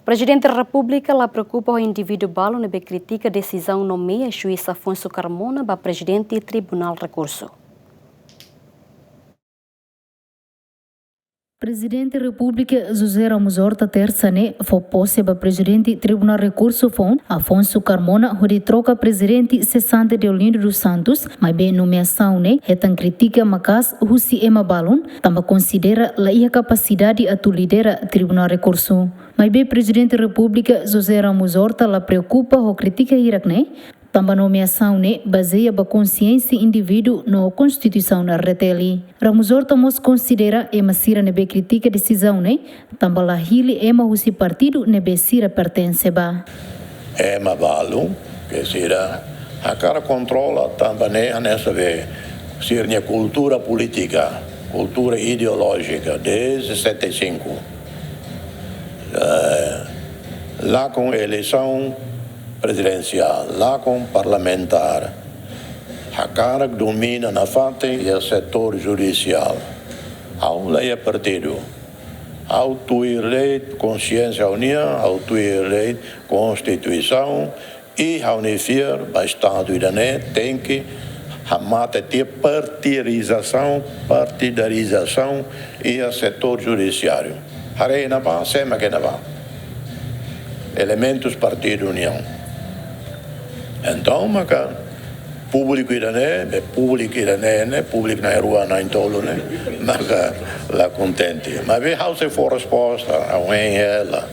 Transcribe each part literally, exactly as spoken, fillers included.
Prezidente Repúblika la preokupa ho indivíduu balu ne'ebé kritika desizaun nomeia Juís Afonso Carmona ba Prezidente Tribunál Rekursu. Prezidente Repúblika José Ramos Horta tersa ne'e fó pose ba Prezidente Tribunál Rekursu foun, Afonso Carmona, hodi troka prezidente sesante Deolindo dos Santos, maibé nomeasaun ne'e hetan kritika maka'as husi ema balun, tanba konsidera la iha kapasidade atu lidera Tribunál Rekursu. Maibé Prezidente Repúblika José Ramos Horta la preokupa ho kritika hirak ne'e, tanba nomeasaun ne'e bazeia ba konsiénsia indivíduu no Konstituisaun R D T L. Ramos Horta mós konsidera ema sira ne'ebé kritika desizaun ne'e, tanba la hili ema husi partidu ne'ebé sira pertense ba. Ema balu ke sira hakarak kontrola tanba ne'e hanesan be sira-nia kultura polítika, kultura ideolójika desde setenta e cinco. Eh, lakon eleisaun prezidensiál, lakon parlamentár, hakarak domina nafatin iha setór judisiál. Ha'u la iha partidu. Ha'u tuir lei, konsiénsia ha'u-nian, ha'u tuir lei, Konstituisaun, i ha'u-nia fiar ba Estadu ida-ne'e tenke hamate tiha partidarizasaun, partidarizasaun iha setór judisiáriu. Haree iha ne'ebá, sé mak iha ne'ebá? Elementus partidu nian. Entaun, maka públiku ida-ne'e, be públiku ida-ne'e, ne'e, públiku na'in-rua, na'in-tolu ne'e, maka la kontente. Maibé ha'u sei fó resposta, ha'u hein hela,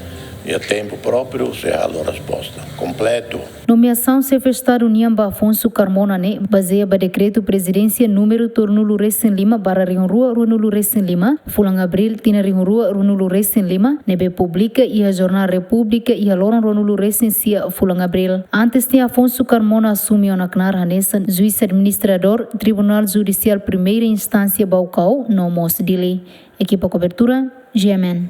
iha tempu própriu sei halo resposta kompletu. Nomeasaun Xefe Estadu nian ba Afonso Carmona ne'e bazeia ba Dekretu Prezidénsia númeru tolunulu-resin-lima barra rihun rua ruanulu-resin-lima, fulan Abríl tinan rihun rua ruanulu-resin-lima, ne'ebé publika iha Jornál Repúblika iha loron ruanulu-resin-sia fulan Abríl. Antes ne'e Afonso Carmona asume ona knaar hanesan Juís Administradór Tribunál Judisiál Primeira Instánsia Baucau no mós Dili. Ekipa kobertura, G M N.